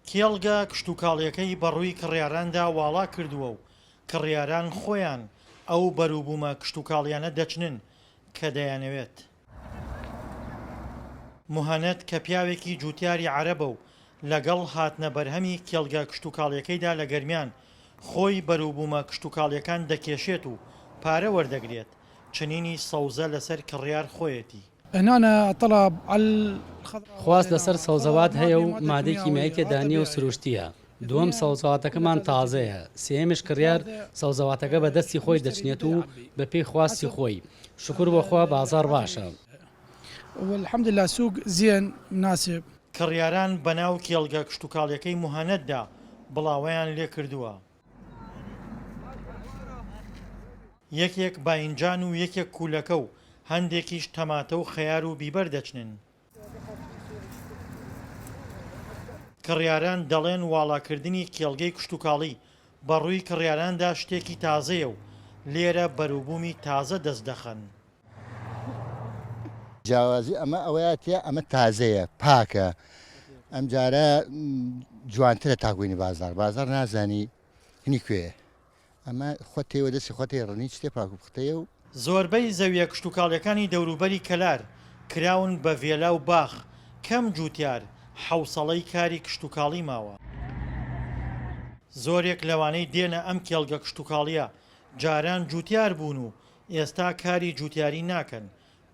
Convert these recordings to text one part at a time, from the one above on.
کێڵگە کشتوکاڵییەکەی بەڕووی کڕیاراندا واڵا کردووە و کڕیاران خۆیان ئەو بەروبوومە کشتوکاڵییانە دەچنن کە دەیانەوێت. موهەنەد کە پیاوێکی جووتیاری عەرەبە و لەگەڵ هاتنە بەرهەمی کێڵگە کشتوکاڵییەکەیدا لە گەرمیان خۆی بەروبوومە کشتوکاڵییەکان دەکێشێت و پارە وەردەگرێت، چنینی سەوزە لەسەر کڕیار خۆیەتی. خواست لەسەر سەوزەوات هەیە و مادەی کیمیایی تێدا نییە و سروشتییە، دووەم سەوزەواتەکەمان تازەیە، سێیەمیش کڕیار سەوزەواتەکە بە دەستی خۆی دەچنێت و بەپێی خواستی خۆی، شوکر بۆ خوا بازاڕ باشە. کڕیاران بەناو کێڵگە کشتوکاڵیەکەی موهەنەددا بڵاوەیان لێکردووە. یەکێک باینجان و یەکێک کولەکە و هەندێکیش تەماتە و خەیار و بیبەر دەچنن. کڕیاران دەڵێن واڵاکردنی کێڵگەی کشتوکاڵی بەڕووی کڕیاراندا شتێکی تازەیە و لێرە بەروبوومی تازە دەست دەخەن. جیاوازی ئەمە ئەوەیە تیا ئەمە تازەیە پاکە ئەمجارە جوانترە تاگوینی بازار بازار نازانی هنی کوێیە ئەمە خۆت تێوە دەستی خۆت ڕنی شتێ پاک و پوختەیە و. زۆربەی زەویە کشتوکاڵیەکانی دەوروبەری کەلار کراون بە ڤێلا و باخ، کەم جوتیار حەوسەڵەی کاری کشتوکاڵی ماوە. زۆرێک لەوانەی دێنە ئەم کێڵگە کشتوکاڵیە جاران جوتیار بوون و ئێستا کاری جوتیاری ناکەن،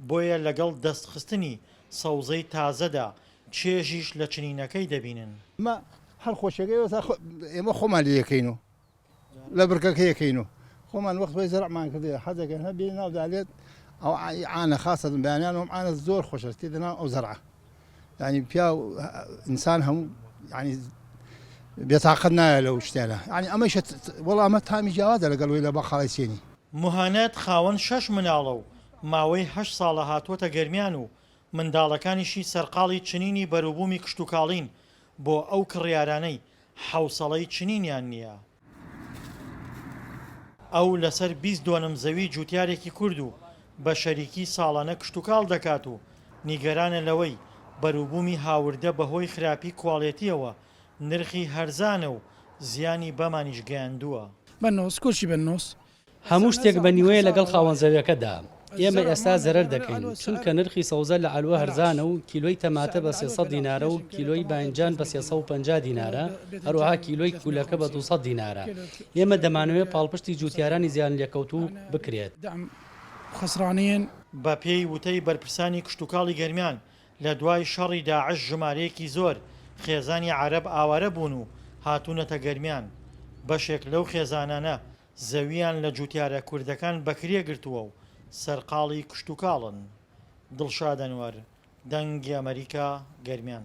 بۆیە لەگەڵ دەستخستنی سەوزەی تازەدا چێژیش لە چنینەکەی دەبینن. ئەمە هەر خۆشیەکەی ئێمە خۆمان لێ یەکەین و لە بڕکەکە یەکەین و خۆمان وەخت خۆی زەرعمان کردێ حەزەکەن هەر بێ ناو دالێت ئەو عانە خاصە بەیانیان ئەم عانە زۆر خۆشە تێدە ناو ئەو زەرعە یعنی پیاو ئینسان هەموو یعنی بێتاقەت نایە لەو شتێنە یعنی ئەمەش وەڵا ئەمە تامی جیاوازە لەگەڵ وی لە بەقاڵی چێنی. موهەنەد خاوەن شەش مناڵە و ماوەی هەشت ساڵە هاتووەتە گەرمیان و منداڵەکانیشی سەرقاڵی چنینی بەروبوومی کشتوکاڵین بۆ ئەو کڕیارانەی حەوسەڵەی چنینیان نییە. ئەو لەسەر 20 دۆنم زەوی جوتیارێکی کورد و بە شەریکی ساڵانە کشتوکاڵ دەکات و نیگەرانە لەوەی بەروبوومی هاوردە بەهۆی خراپی کواڵێتییەوە نرخی هەرزانە و زیانی بەمانیش گەیاندووە. هەموو شتێک بە نیوەیە لەگەڵ خاوەن زەویەکەدا، ئێمە ئێستا زەرەر دەکەین، چونکە نرخی سەوزە لە عەلوە هەرزانە و کیلۆی تەماتە بە 300 دینارە و کیلۆی باینجان بە 350 دینارە، هەروەها کیلۆی کولەکە بە 200 دینارە. ئێمە دەمانەوێت پاڵپشتی جووتیارانی زیانلێکەوتوو بکرێت. بەپێی وتەی بەرپرسانی کشتوکاڵی گەرمیان، لە دوای شەڕی داعش ژمارەیەکی زۆر خێزانی عەرەب ئاوارە بوون و هاتوونەتە گەرمیان، بەشێک لەو خێزانانە زەوییان لە جوتیارە کوردەکان بەکرێ گرتووە و سەرقاڵی کشتوکاڵن. دڵشاد ئەنوەر، دەنگی ئەمەریکا، گەرمیان.